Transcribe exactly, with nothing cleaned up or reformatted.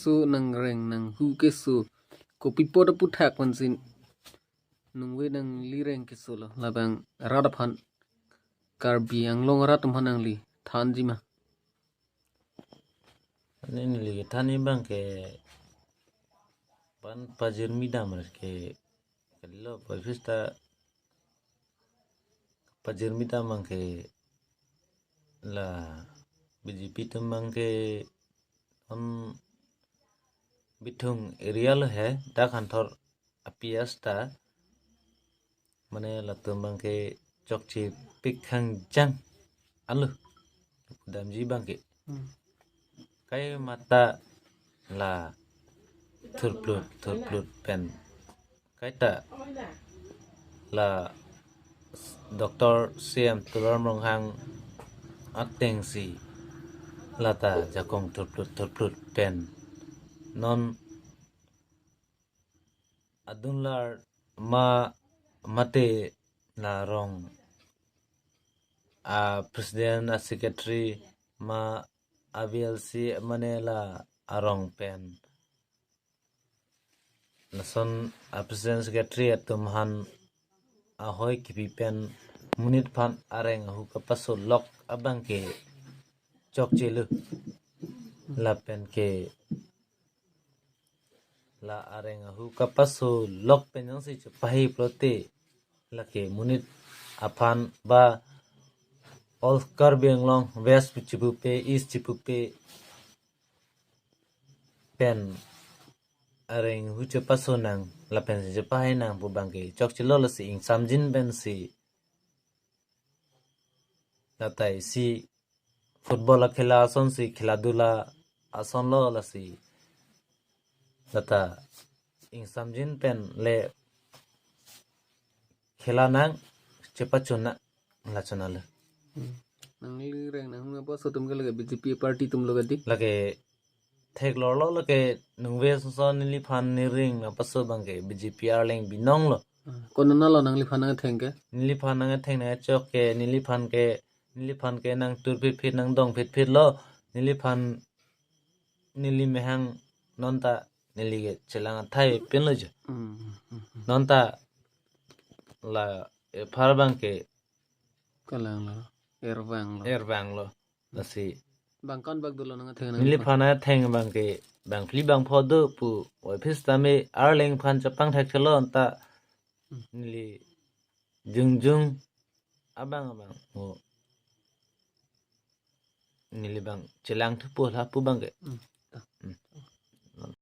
laso nangreng nanghu keso kopi apot aputhak pensi nungve nangli reng keso lo, labang rat aphan, Karbi Anglong arat atum aphan nangli thanji ma? Neli kethanji abang ke pan pajirmi dam ke kalilo, poi pista pajirmi dam abang ke la B J P atum abang ke non Bithung area lo he, dak Hanthor apias ta, mane latum abang ke chokche pik khangjang alo damji abang ke. Hmm. Kai mata la thurplut thurplut pen, kaita la Doctor C M Tuliram Ronghang atengsi lata jakong thurplut thurplut pen non adunlar ma mate la rong a president a secretary ma a V L C mane la arong pen, lason a president secretary atum aphan ahoi kipi pen monit aphan areng ahu kapaso lok abang ke chokche lo. Lapen ke la areng ahu kapaso lok pen jongsi chepahi pulote, lake monit aphan ba all Karbi Anglong West pu chipupe, East chipupe pen areng ahu chepaso nang lapen si chepahi nang pu abang ke chokche lo, lasi ingsamjin pensi lata isi football akhela asonsi, khela dula asonlo, lasi lata ingsamjin pen le khela nang, chepachun nang, lachun alo. Hmm. Nangli reng nanghu nangpaso atum ke lake B J P party atum lo kadi? Lake theklonglo, lake nungve ason neliphan nereng nangpaso abang ke B J P arleng binong lo. Ah, konat lo nangliphan nangtheng ke? Neliphan nangtheng nangchok ke, neliphan ke, neliphan ke nangtur phitphit nangdong phitphit lo, neliphan neli mehang nonta neli ke chelang athai pen lo jo. Hmm, hmm, hmm. Nonta la ephar abang ke kalang lo, ervang lo. Ervang lo. Lasi bang kon bak dolo nangtheng nang neliphan atheng abang ke bang phli bang pho do pu, oi phis tame arleng aphan chepangthek chelo anta. Hmm. Neli jongjong abang abang mo neli abang chelang thupo lapu abang ke. Hmm. Hmm.